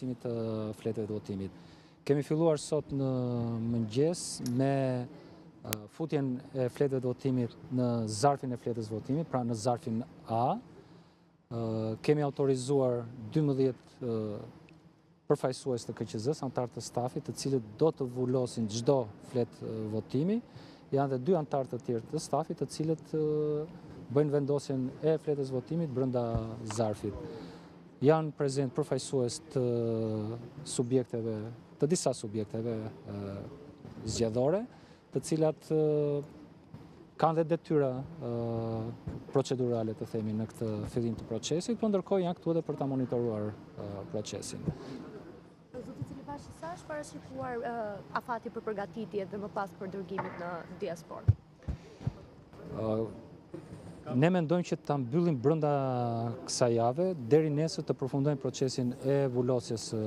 besimit të fletëve të votimit. Kemi filluar sot në mëngjes me futjen e fletëve të votimit në zarfin e fletës votimit, pra në zarfin A. Kemi autorizuar 12 përfaqësues të KQZ-së, anëtarë të stafit, të cilët do të vulosin çdo fletë votimi. Janë dhe dy anëtarë të tjerë të stafit, të cilët bëjnë vendosjen e fletës votimit brenda zarfit. Janë prezent përfaqësues të subjekteve, të disa subjekteve zgjedhore, të cilat kanë dhe detyra procedurale të themi në këtë fillim të procesit, po ndërkohë janë këtu edhe për ta monitoruar procesin. Zoti Celibashi, sa është parashikuar afati për përgatitje dhe më pas për dërgimit në diasporë? Ne mendojmë që ta mbyllim brenda kësaj jave, deri nesër të përfundojmë procesin e vulosjes së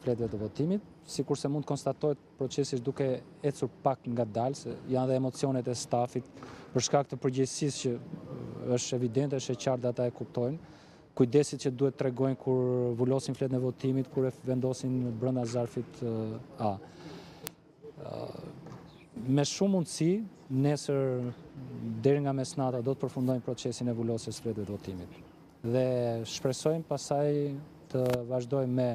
fletëve të votimit, sikurse mund të konstatohet procesi është duke ecur pak ngadalë, se janë dhe emocionet e stafit, për shkak të përgjegjësisë që është evidente, është e qartë dhe ata e kuptojnë, kujdesit që duhet tregojnë kur vulosin fletën e votimit, kur e vendosin brenda zarfit A. Me shumë mundësi, nesër deri nga mesnata do të përfundojmë procesin e vulosjes fletëve të votimit. Dhe shpresojmë pastaj të vazhdojmë me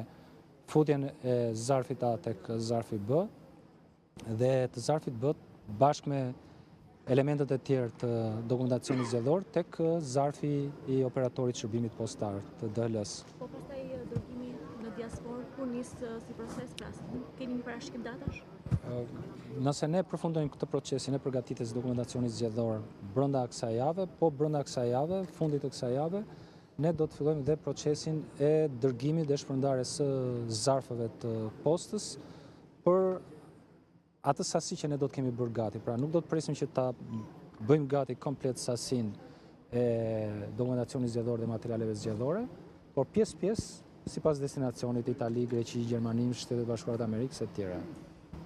futjen e zarfit A tek zarfi B dhe të zarfit B bashkë me elementët e tjerë të dokumentacionit zgjedhor tek zarfi i operatorit shërbimit postar të DHL-së. Po pastaj dërgimi në diasporë kur nis si proces pra, keni një parashikim datash? Nëse ne përfundojmë këtë procesin e përgatitjes së dokumentacionit zgjedhor brenda kësaj jave, po brenda kësaj jave, fundit të kësaj jave, ne do të fillojmë dhe procesin e dërgimit dhe shpërndarjes së zarfeve të postës për atë sasi që ne do të kemi bërë gati. Pra nuk do të presim që ta bëjmë gati komplet sasinë e dokumentacionit zgjedhor dhe materialeve zgjedhore, por pjesë-pjesë sipas destinacionit Itali, Greqi, Gjermani, Shtetet e Bashkuara të Amerikës e tjera.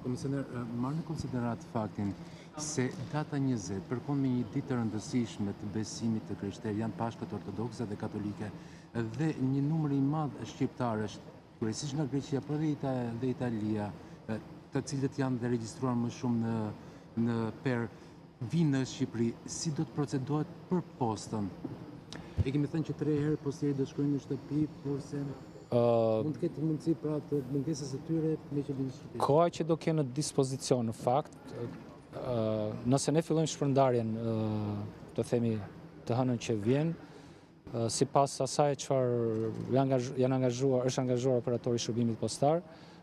Komisioner, marrë në konsideratë faktin se data 20 përkon me një ditë të rëndësishme të besimit të krishterë, janë pashkët ortodokse dhe katolike, dhe një numër i madh shqiptarësh kryesisht nga Greqia, por edhe dhe Italia, të cilët janë dhe regjistruar më shumë në në per vinë në Shqipëri, si do të procedohet për postën? E kemi thënë që tre herë postieri do shkojnë në shtëpi, por se mund të ketë mundësi pra të mungesës së tyre me që vinë në Shqipëri. Koha që do kenë në dispozicion në fakt, nëse ne fillojmë shpërndarjen, të themi të hënën që vjen, Sipas asaj çfarë janë angazhuar, është angazhuar operatori i shërbimit postar,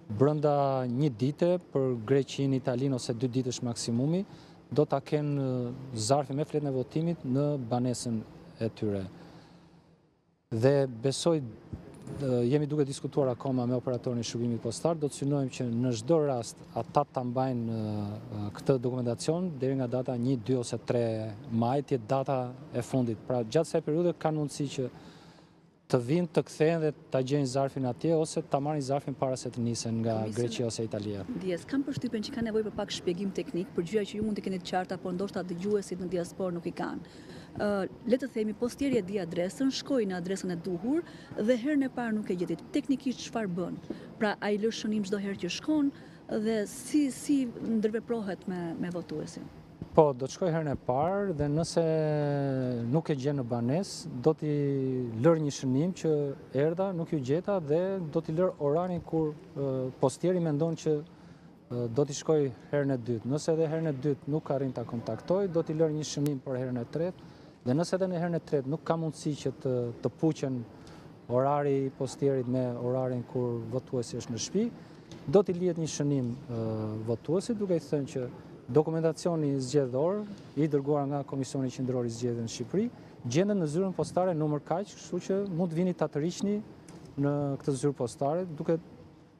brenda një dite për Greqinë, Italinë ose dy ditësh maksimumi, do ta kenë zarfin me fletën e votimit në banesën e tyre. Dhe besoj jemi duke diskutuar akoma me operatorin e shërbimit postar, do të synojmë që në çdo rast ata ta mbajnë këtë dokumentacion deri nga data 1, 2 ose 3 maj, të jetë data e fundit. Pra gjatë kësaj periudhe kanë mundësi që të vinë, të kthehen dhe ta gjejnë zarfin atje ose ta marrin zarfin para se të nisen nga Greqia ose Italia. Ndjesë, kam përshtypjen që ka nevojë për pak shpjegim teknik, për gjëra që ju mund t'i keni të qarta, por ndoshta dëgjuesit në diasporë nuk i kanë. Le të themi, postieri e di adresën, shkoi në adresën e duhur dhe herën e parë nuk e gjeti. Teknikisht çfarë bën? Pra ai lë shënim çdo herë që shkon dhe si si ndërveprohet me me votuesin? Po, do të shkojë herën e parë dhe nëse nuk e gjen në banesë, do t'i lërë një shënim që erdha, nuk ju gjeta dhe do t'i lërë orarin kur postieri mendon që do t'i shkojë herën e dytë. Nëse edhe herën e dytë nuk arrin ta kontaktojë, do t'i lërë një shënim për herën e tretë dhe nëse edhe në herën e tretë nuk ka mundësi që të të puqen orari i postierit me orarin kur votuesi është në shtëpi, do t'i lihet një shënim votuesit duke i thënë që dokumentacioni zgjedhor i dërguar nga Komisioni Qendror i Zgjedhjeve në Shqipëri gjendet në zyrën postare numër kaq, kështu që mund të vini ta tërhiqni në këtë zyrë postare duke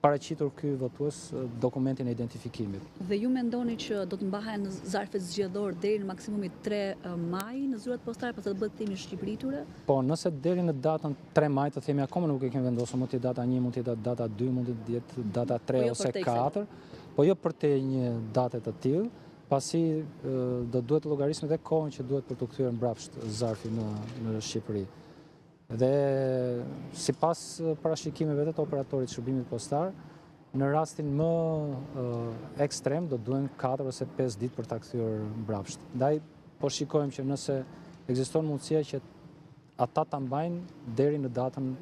paraqitur ky votues dokumentin e identifikimit. Dhe ju mendoni që do të mbahen zarfet zgjedhorë deri në maksimumi 3 maj në zyrat postare, pastaj do bëhet kthimi në Shqipëri i tyre? Po, nëse deri në datën 3 maj, të themi akoma nuk e kemi vendosur, mund të jetë data 1, mund të jetë data 2, mund të jetë data 3 po jo ose 4, po jo përtej një date të tillë, pasi do duhet të llogarisim edhe kohën që duhet për t'u kthyer mbrapsht zarfi në në Shqipëri. Dhe sipas parashikimeve të operatorit të shërbimit postar, në rastin më ekstrem do duhen 4 ose 5 ditë për ta kthyer mbrapsht. Ndaj po shikojmë që nëse ekziston mundësia që ata ta mbajnë deri në datën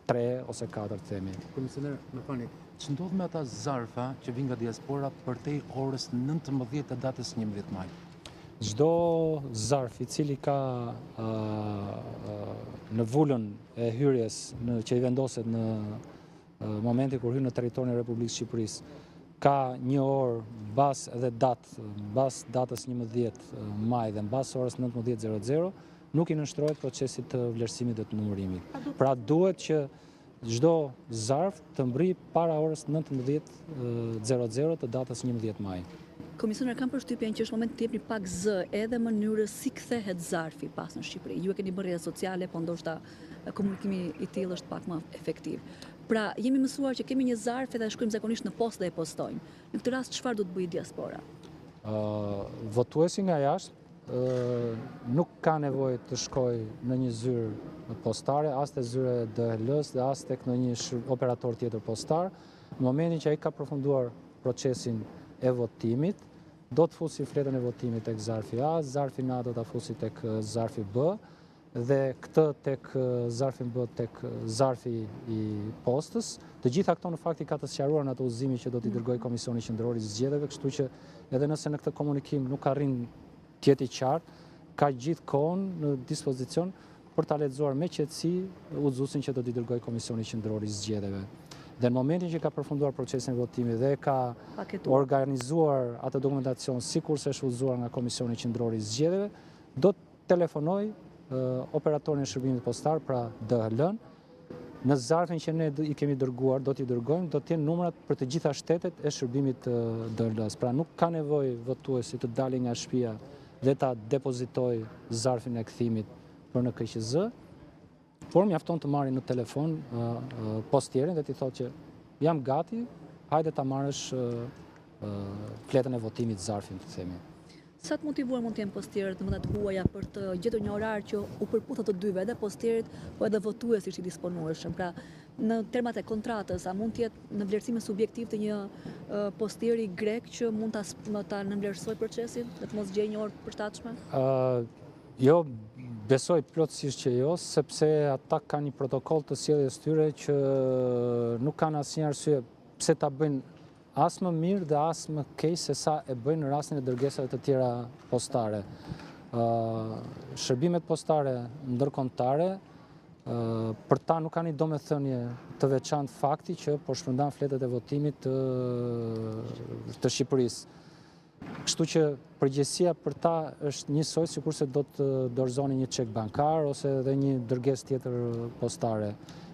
3 ose 4 të themi. Komisioner, më falni, ç'ndodh me ata zarfa që vijnë nga diaspora përtej orës 19 të datës 11 maj? Çdo zarf i cili ka në vulën e hyrjes në, që i vendoset në momentin kur hyn në territorin e Republikës së Shqipërisë, ka një orë mbas dhe datë, mbas datës 11 maj dhe mbas orës 19.00, nuk i nënshtrohet procesit të vlerësimit dhe të numërimit. Pra duhet që çdo zarf të mbërrijë para orës 19.00 të datës 11 maj. Komisioner, kam përshtypjen që është momenti të jepni pak zë edhe mënyrës si kthehet zarfi pas në Shqipëri. Ju e keni bërë rrjetet sociale, po ndoshta komunikimi i tillë është pak më efektiv. Pra, jemi mësuar që kemi një zarf edhe shkojmë zakonisht në postë dhe e postojmë. Në këtë rast çfarë do të bëjë diaspora? Votuesi nga jashtë nuk ka nevojë të shkojë në një zyrë postare, as te zyra e DHL-së dhe as tek ndonjë operator tjetër postar. Në momentin që ai ka përfunduar procesin e votimit, do të fusi fletën e votimit tek zarfi A, zarfin A do ta fusi tek zarfi B dhe këtë tek zarfin B tek zarfi i postës. Të gjitha këto në fakt i ka të sqaruar në atë udhëzimin që do t'i dërgojë Komisioni Qendror i Zgjedhjeve, kështu që edhe nëse në këtë komunikim nuk arrin të jetë i qartë, ka gjithë kohën në dispozicion për ta lexuar me qetësi udhëzuesin që do t'i dërgojë Komisioni Qendror i Zgjedhjeve. Dhe në momentin që ka përfunduar procesin e votimit dhe ka organizuar atë dokumentacion sikurse është udhëzuar nga Komisioni Qendror i Zgjedhjeve, do të telefonojë operatorin e shërbimit postar, pra DHL-n, në zarfin që ne i kemi dërguar, do t'i dërgojmë, do të jenë numrat për të gjitha shtetet e shërbimit të DHL-së. Pra nuk ka nevojë votuesi të dali nga shtëpia dhe ta depozitojë zarfin e kthimit për në KQZ, por mjafton të marri në telefon postierin dhe t'i thotë që jam gati, hajde ta marrësh fletën e votimit zarfin, të themi. Sa të motivuar mund të jenë postierët në vende të huaja për të gjetur një orar që u përputhet të dyve, edhe postierit, po edhe votuesit është i disponueshëm. Pra, në termat e kontratës, a mund të jetë në vlerësimin subjektiv të një postieri grek që mund ta ta nënvlerësojë procesin dhe të mos gjejë një orë të përshtatshme? Jo, besoj plotësisht që jo, sepse ata kanë një protokoll të sjelljes tyre që nuk kanë asnjë arsye pse ta bëjnë as më mirë dhe as më keq se sa e bëjnë në rastin e dërgesave të tjera postare. Shërbimet postare ndërkombëtare për ta nuk ka një domethënie të veçantë fakti që po shpërndan fletët e votimit të, të Shqipërisë. Kështu që përgjegjësia për ta është njësoj sikurse do të dorëzoni një çek bankar ose edhe një dërgesë tjetër postare.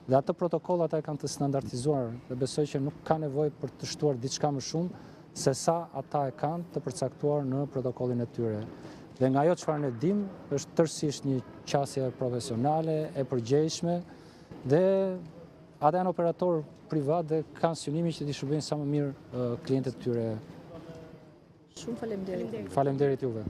Dhe atë protokoll ata e kanë të standardizuar dhe besoj që nuk ka nevojë për të shtuar diçka më shumë se sa ata e kanë të përcaktuar në protokollin e tyre. Dhe nga ajo çfarë ne dimë, është tërësisht një qasje profesionale, e përgjegjshme dhe Ata janë operatorë privatë dhe kanë synimin që t'i shërbejnë sa më mirë klientët e tyre. Shumë faleminderit. Faleminderit juve.